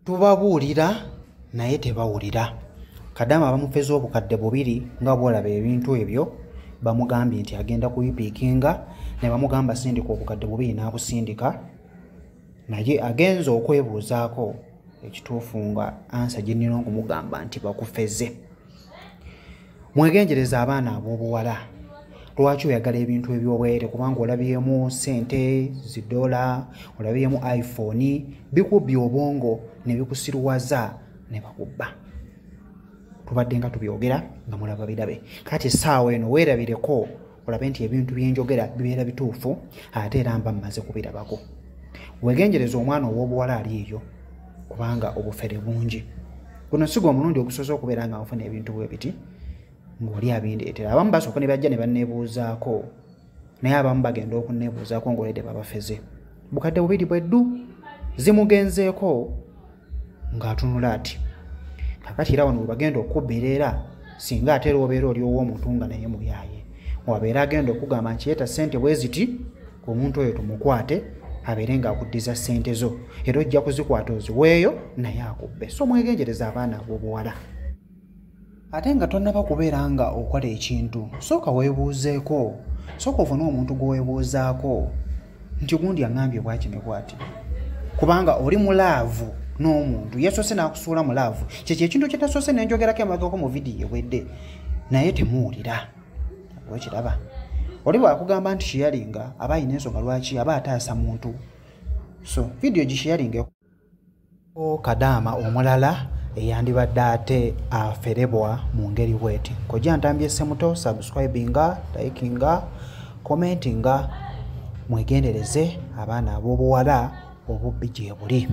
Tubabuulira naye tebawulira. Kadaama bamufeze obukadde bubiri nga bw'olaba ebintu ebyo, bamugambye nti agenda kubipiikinga ne bamugamba sindika obukadde bubiri n'abusindika, naye agenze okwebuuzaako ekituufu nga ansa gye nnina okumugamba nti bakufeze. Mwegendereze abaana ab'obuwala. Lwaki oyagala ebintu eby'obwereere? Kubanga olabyemu ssente zidola, olabyemu iPhone, bikubbye obwongo ne bikusiruwaza ne bakubba. Tubadde nga tubyogera nga mulaba birabe. Kati essaawa eno weerabireko olabe nti ebintu bye njogera bibeera bituufu, ate era mba mmaze kubirabako. Weegendereze omwana ow'obuwala ali eyo, kubanga obufere bungi. Guno si gwe omulundi ogusoose okubeera nga nfuna ebintu bwe biti ng'oli abindeetera. Abamu basooka ne bajja ne banneebuuzaako, naye abamu bagenda okunneebuuzaako ng'olwedde babafeze. Bukadde bubiri bwe ddu zimugenzeeko ng'atunula ati. Kaakati era wano we bagenda okukubbira, era singa ate era obeera oli ow'omuntu nga naye muyaaye, wabeera agenda okugamba nti leeta ssente bwe ziti, omuntu oyo tumukwate abeere ng'akuddiza ssente zo, era ojja kuzikwata oziweeyo naye akubbe. So mwegendereze abaana ab'obuwala. Ate nga tonnaba kubeera nga okola ekintu, sooka weebuuzeeko, sooka ofune omuntu gw'oweebuuzaako nti gundi aŋŋambye bw'ati ne bw'ati, kubanga oli mu laavu n'omuntu yasoose n'akusuula mu laavu. Kyekyo ekintu kye nasoose ne njogerako emabegako mu vidiyo ewedde, naye temuwulira. Okiraba oli bw'akugamba nti sharinga, aba alina ensonga lwaki aba ataasa muntu. So vidiyo gisharinge. Kadaama omulala eyandibadde ate aferebwa mu ngeri bw'eti. Kojja Ntambye Ssemuto, subscribinga, likinga, commentinga, mwegendereze abaana ab'obuwala, obubbi gye buli.